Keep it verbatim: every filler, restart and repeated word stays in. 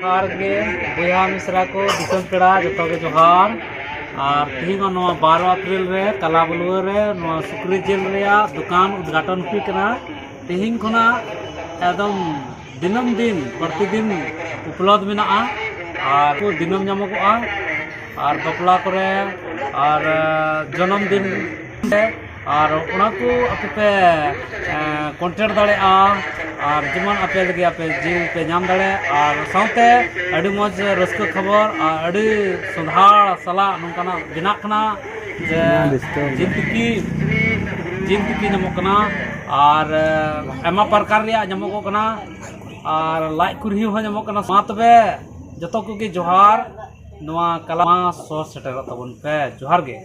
ᱡᱚᱦᱟᱨ ᱜᱮ ᱵᱚᱭᱦᱟ ᱢᱤᱥᱨᱟ ᱠᱚ, ᱫᱤᱥᱚᱢ ᱯᱮᱲᱟ ᱡᱚᱛᱚ ᱜᱮ ᱡᱚᱦᱟᱨ᱾ ᱟᱨ ᱛᱮᱦᱮᱧ ᱢᱟ ᱱᱚᱣᱟ ᱵᱟᱨᱚ ᱮᱯᱨᱤᱞ ᱨᱮ ᱠᱟᱞᱟᱵᱟᱹᱞᱩᱣᱟᱹ ᱨᱮ ᱱᱚᱣᱟ ᱥᱩᱠᱨᱤ ᱡᱤᱞ ᱨᱮᱭᱟᱜ ᱫᱚᱠᱟᱱ ᱩᱫᱽᱜᱷᱟᱴᱚᱱ ᱦᱩᱭ ᱠᱟᱱᱟ᱾ ᱛᱮᱦᱮᱧ ᱠᱷᱚᱱᱟᱜ ᱮᱠᱫᱚᱢ ᱫᱤᱱᱟᱹᱢ ᱫᱤᱱ ᱯᱨᱚᱛᱤᱫᱤᱱ ᱩᱯᱞᱚᱵᱫᱷ ᱢᱮᱱᱟᱜᱼᱟ ᱟᱨ ᱫᱤᱱᱟᱹᱢ ᱧᱟᱢᱚᱜᱚᱜᱼᱟ᱾ ᱟᱨ ᱵᱟᱯᱞᱟ ᱠᱚᱨᱮ ᱟᱨ ᱡᱚᱱᱚᱢ ᱫᱤᱱ ᱨᱮ ᱟᱨ ᱚᱱᱟ ᱠᱚ ᱟᱯᱮ ᱯᱮ ᱠᱚᱱᱴᱮᱠᱴ ᱫᱟᱲᱮᱭᱟᱜᱼᱟ᱾ ᱟᱨ ᱡᱮᱢᱚᱱ ᱟᱯᱮ ᱞᱟᱹᱜᱤᱫ ᱟᱯᱮ ᱡᱤᱞ ᱯᱮ ᱧᱟᱢ ᱫᱟᱲᱮᱭᱟᱜᱼᱟ᱾ ᱟᱨ ᱥᱟᱶᱛᱮ ᱟᱹᱰᱤ ᱢᱚᱡᱽ ᱨᱟᱹᱥᱠᱟᱹ ᱠᱷᱚᱵᱚᱨ ᱟᱨ ᱟᱹᱰᱤ ᱥᱚᱸᱫᱷᱟᱲ ᱥᱟᱞᱟᱜ ᱱᱚᱝᱠᱟᱱᱟᱜ ᱵᱮᱱᱟᱜ ᱠᱟᱱᱟ ᱡᱮ ᱡᱤᱞ ᱛᱤᱠᱤ, ᱡᱤᱞ ᱛᱤᱠᱤ ᱧᱟᱢᱚᱜ ᱠᱟᱱᱟ᱾ ᱟᱨ ᱟᱭᱢᱟ ᱯᱨᱚᱠᱟᱨ ᱨᱮᱭᱟᱜ ᱧᱟᱢᱚᱜᱚᱜ ᱠᱟᱱᱟ᱾ ᱟᱨ ᱞᱟᱡ ᱠᱩᱨᱦᱤ ᱦᱚᱸ ᱧᱟᱢᱚᱜ ᱠᱟᱱᱟ᱾ ᱢᱟ ᱛᱚᱵᱮ ᱡᱚᱛᱚ ᱠᱚᱜᱮ ᱡᱚᱦᱟᱨ᱾ ᱱᱚᱣᱟ ᱠᱟᱞᱟᱢᱟ ᱥᱚᱦᱚᱨ ᱥᱮᱴᱮᱨᱚᱜ ᱛᱟᱵᱚᱱ ᱯᱮ᱾ ᱡᱚᱦᱟᱨ ᱜᱮ᱾